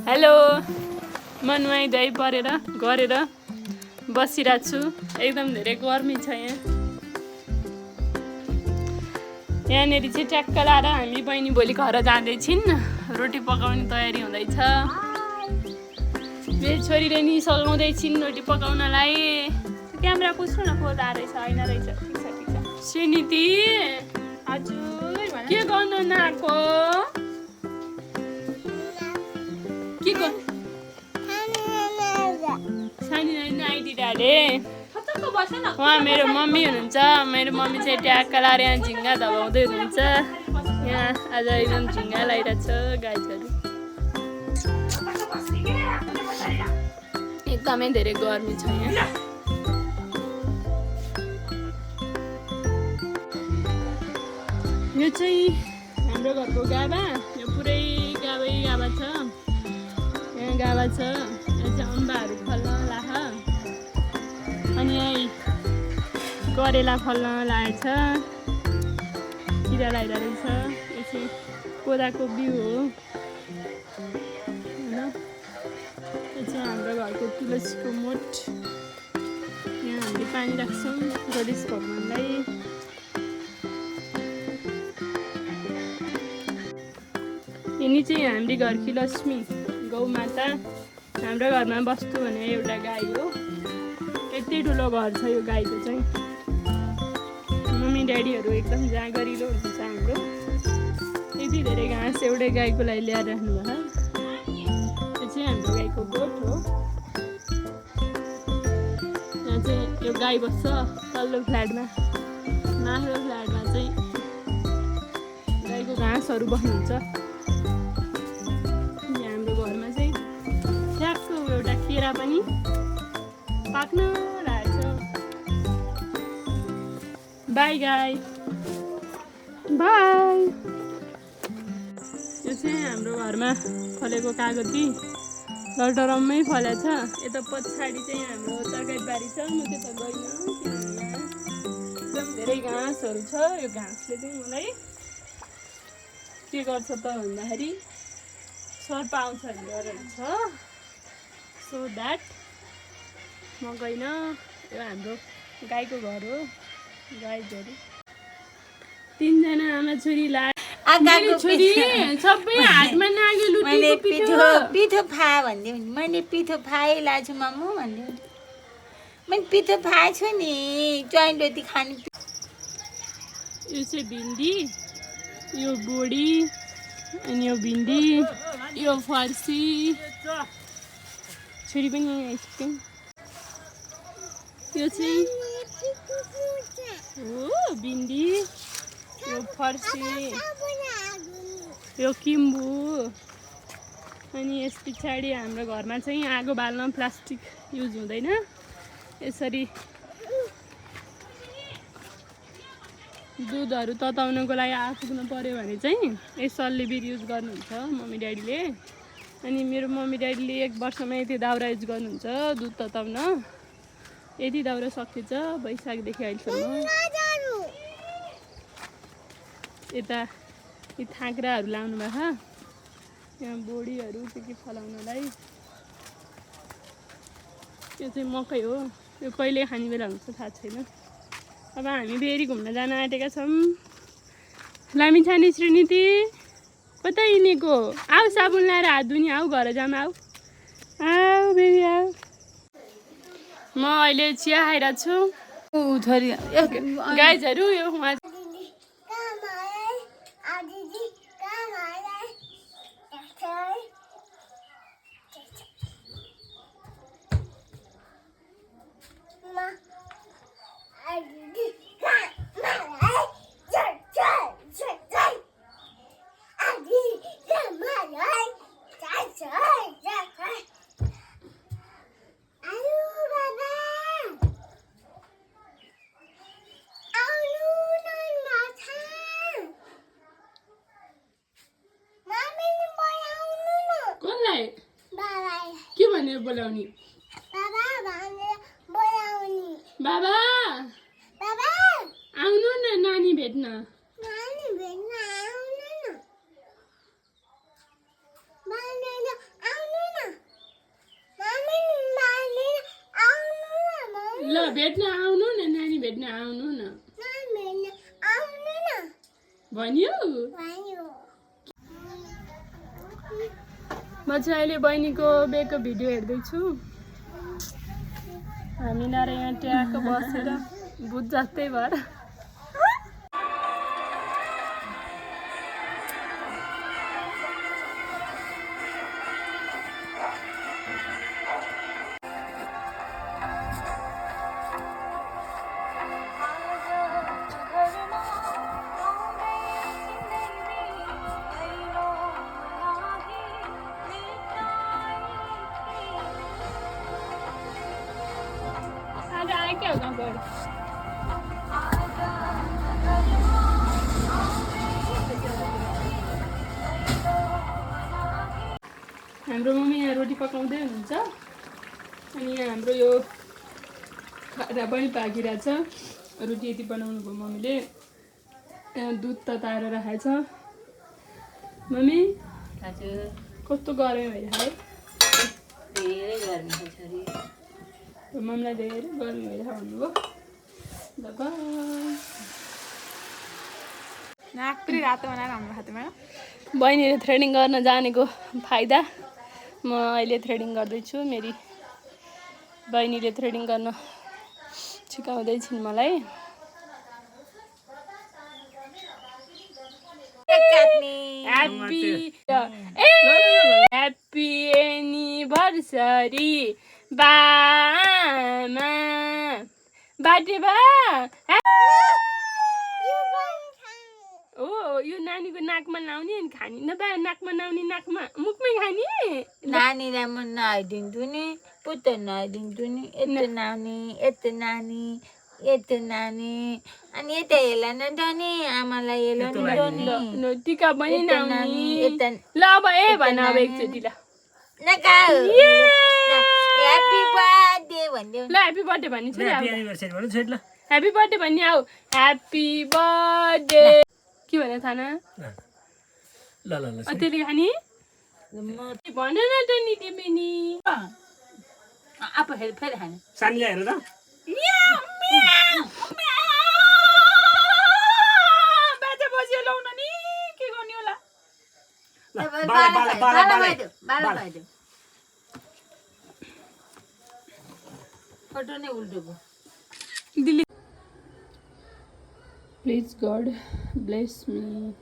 Hello म नुहाइ धुवाइ परेर गरेर बसिरहेको छु। एकदम धेरै गर्मी छ यहाँनिर चाहिँ ट्याक्क लाएर हामी बहिनी भोलि घर जाँदैछिन्। रोटी पकाउने तयारी हुँदैछ। मेरो छोरीले नि सघाउँदैछिन् रोटी पकाउनलाई। क्यामेरा पुस्नु न खोला रहेछ होइन रहेछ। ठिक छ ठिक छ। श्रीनिति हजुर के गर्नु नआएको? के गर्नु सानी नानी आइदिइहाले। उहाँ मेरो मम्मी हुनुहुन्छ। मेरो मम्मी चाहिँ ट्याक्क लाएर यहाँ झिङ्गा धपाउँदै हुनुहुन्छ। यहाँ आज एकदम झिङ्गा लगाइरहेको छ गाईहरू। एकदमै धेरै गर्मी छ यहाँ। यो चाहिँ हाम्रो घरको गाभा। यो पुरै गाभै गाभा छ। यहाँ गाभा छ। यहाँ चाहिँ अम्बाहरू फल्न लाख। अनि यहाँ करेला फल्न लागेको छ। किरा लगाइरहेको रहेछ। यो चाहिँ कोदाको बिउ हो होइन। यो चाहिँ हाम्रो घरको तुलसीको मोठ। यहाँ हामीले पानी राख्छौँ गणेश भगवानलाई। यिनी चाहिँ हाम्रो घरकी लक्ष्मी गौमाता। हाम्रो घरमा बस्तु भने एउटा गाई हो। यति ठुलो घर छ यो गाईको चाहिँ। मम्मी ड्याडीहरू एकदम जाँगरिलो हुनुहुन्छ हाम्रो। यति धेरै घाँस एउटै गाईको लागि ल्याएर राख्नुभयो। यो चाहिँ हाम्रो गाईको गोठ हो। यहाँ चाहिँ यो गाई बस्छ तल्लो फ्ल्याटमा। माथिल्लो फ्ल्याटमा चाहिँ गाईको घाँसहरू बस्नुहुन्छ। घरमा चाहिँ ट्याक्क एउटा केरा पनि पाक्न लागेको छ। बाई गाई बाई। यो चाहिँ हाम्रो घरमा फलेको कागती लटरम्मै फलेको छ। यता पछाडि चाहिँ हाम्रो तरकारीबारी छ। म त्यता गइनँ किनभने यहाँ एकदम धेरै घाँसहरू छ। यो घाँसले चाहिँ मलाई के गर्छ त भन्दाखेरि सर्प आउँछ भने डर हुन्छ। सो द्याट म गइनँ। यो हाम्रो गाईको घर हो। गाईहरू तिनजना आमा छोरी छोरी सबै हातमा नागे लुटीको पिठो फा भन्दै मैले पिठो फाए लाछु मामु भन्दै मैले पिठो फाएछु नि। ज्वाइन रोटी खानु। यो चाहिँ भिन्डी, यो बोडी, अनि यो भिन्डी, यो फर्सी। छोरी पनि यहीँ आइसक्यो। यो चाहिँ हो भिन्डी, यो फर्सी, यो किम्बु। अनि यस पछाडि हाम्रो घरमा चाहिँ आगो बाल्न प्लास्टिक युज हुँदैन। यसरी दुधहरू तताउनको लागि आफूमा पऱ्यो भने चाहिँ यसले बिर युज गर्नुहुन्छ मम्मी ड्याडीले। अनि मेरो मम्मी ड्याडीले 1 वर्षमा यति दाउरा युज गर्नुहुन्छ दुध तताउन। यति दाउरा सकिन्छ वैशाखदेखि अहिलेसम्म। यता यी थाँक्राहरू लाउनु भएको। यहाँ बोडीहरू के फलाउनलाई। यो चाहिँ मकै हो। यो कहिले खाने बेला हुन्छ थाहा छैन। अब हामी फेरि घुम्न जान आँटेका छौँ। लामिछाने श्रीनिति कता हिँडेको? आऊ साबुन लाएर हात धुने। आऊ घर जाऊँ। आऊ आऊ बेबी आऊ। म अहिले चिया खाइरहेको छु। गाइजहरू यो उहाँ के भनेर बोलाउने? बाबा आउनु न नानी भेट्न। ल भेट्न आउनु न नानी भेट्न आउनु न भन्यो म चाहिँ अहिले बहिनीको बेको भिडियो हेर्दैछु हामी नारा यहाँ ट्याक्क बसेर भूत जस्तै भएर आज आए क्या होगा गएर हाम्रो मम्मी यहाँ रोटी पकाउँदै हुनुहुन्छ अनि यहाँ हाम्रो यो खाना पनि पाकिरहेछ रोटी यति बनाउनु भयो मम्मीले यहाँ दुध तताएर राखेको छ मम्मी हजुर कस्तो गरम भइरहेको धेरै गर्मी छ छोरी है मम्मीलाई धेरै गरम भइरहेको भन्नुभयो ल नाक पनि रातो बनाएर हाम्रो हातमा बहिनीले थ्रेडिङ गर्न जानेको फाइदा म अहिले थ्रेडिङ गर्दैछु मेरी बहिनीले थ्रेडिङ गर्न सिकाउँदैछिन् मलाई ह्याप्पी एनिभर्सरी बामा बाटे बा ओ यो नानीको नाकमा लाउने अनि खाने नबा नाकमा लाउने नाकमा मुखमै खाने नानीलाई म नुहाइदिन्छु नि पुत्त नुहाइदिन्छु नि यस्तो नानी अनि यता हेला न डनी आमालाई हेला न डनी ल टिका पनि नाउने ल अब ए भन अब एकचोटि ल ह्याप्पी बर्थडे भन्दियो ल ह्याप्पी बर्थडे भन्ने छु ह्याप्पी बर्थडे भन्ने आऊ ह्याप्पी बर्थडे के भने थाहा न त्यसले खाने भन न त नि तिमी नि आफू फेरि खाने सानीलाई हेर त बाजा बस्यो लाउन नि के गर्ने होला फोटो नै उल्टो भयो Please God bless me.